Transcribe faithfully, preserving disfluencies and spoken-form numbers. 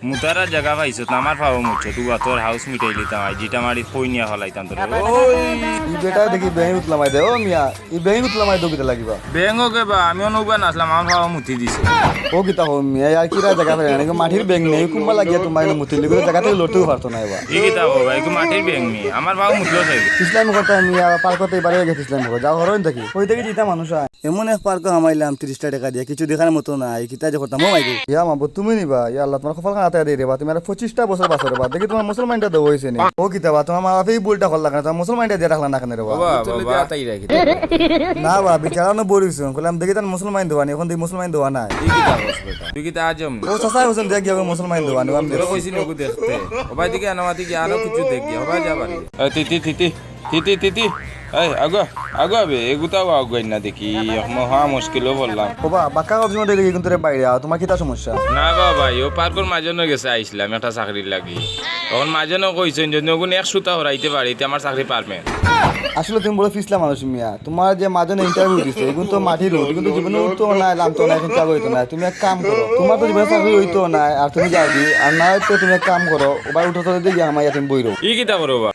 মুতার জাগা পাইছত না, আমার পাও মুতছত। তুই তোর হাউস মিটাইলিতাম, আইজ ইটা মারি থই নিয়া ফালাইতাম তোরে। ওই। ই বেটা দেখি বেং উতলামাই দে, ও মিয়া, ই বেং উতলামাই দে কিতা লাগি বা? বেং ওকে বা, আমি অনুবা নাচলাম, আমার পাও মুতি দিছে। ও কিতা কও মিয়া, ইয়ার কিরা জাগা পাইরা না, মাটির বেং নি, কুম্বা লাগিয়া তুমার মুতিলিগো, জাগা থাকি লড়তেও পারতো না এবার। ই কিতা কও বা, ইগু মাটির বেং নি, আমার পাও মুতলো। ইসলাম করতাম মিয়া, পার্কো তো এবারে গেছে ইসলাম করো, যাও হরইন দেখি, ওই দেখি জিতা মানুষ আয়। এমন এক পার্কো হামাইলাম তিরিশটা টেকা দিয়া, কিছু দেখার মতো নাই, কিতা যে করতাম, ও মাই গো। ইয়া মাবুদ, তুমি নি বা? ইয়া আল্লাহ, তুমার কপাল খান আতায় দেই রে বা, তুমি আর পঁচিশটা বছর বাঁচো রে বা, দেখি তুমার মুসলমানটা দেওয়া অইছে নি। ও কিতা বা, তুমার মা বাপে ই ভুলটা করলা কেনে, তুমার মুসলমানটা দিয়া রাখলা না কেনে রে বা? বাবা, বাবা, তাই রাখি। না বা, বিচারা না বড়ি হইছুন, কইলাম দেখি তান মুসলমান দেওয়া নি, অখন দেখি মুসলমান দেওয়া নাই। তুই কিতা কস বেটা? তুই কিতা আজম? ও চাচা কইছুন দেখ গিয়া মুসলমান দেওয়া নি, আমি তোরে দেখছি। কইছি নি ওগু দেখতে। ও ভাই, দিকে আনো, দিকে আনো, কিছু দেখ গিয়া, ও ভাই, যা বাড়ি। এ, তি, তি, তি, তি। তি, তি, তি, তি। এই, আগুয়া, আগুয়া বে, এগুতাও আগুয়াই না দেখি, এক মহা মুশকিলো পড়লাম। ও বা, বাক্কা কথা শুনতে দেখি কিন্তু রে বাইরে, আর তুমার কিতা সমস্যা? না বা ভাই, ও পার্কর মাজনো গেছে আইছলাম একটা চাকরির লাগি। অখন মাজনো কইছইন, যদি ওগুন এক সুতা হরাইতে পারি, তে আমার চাকরি পারমে। আসলে তুমি বড় ফিসলা মানুষ মিয়া, তুমার যে মাজনো ইন্টারভিউ দিছে, এগুন তো মাটির রোদ, এগুন তো জীবনে উঠতো না, লামতো না, কিন্তু আগে হইতো না। তুমি এক কাম করো, তুমার তো জীবনে চাকরি হইতো না, আর তুমি যাও দি, আর না হইতো তুমি এক কাম করো, ও ভাই উঠো তো দেখি আমার তুমি বই রো। ই কিতা করো বা?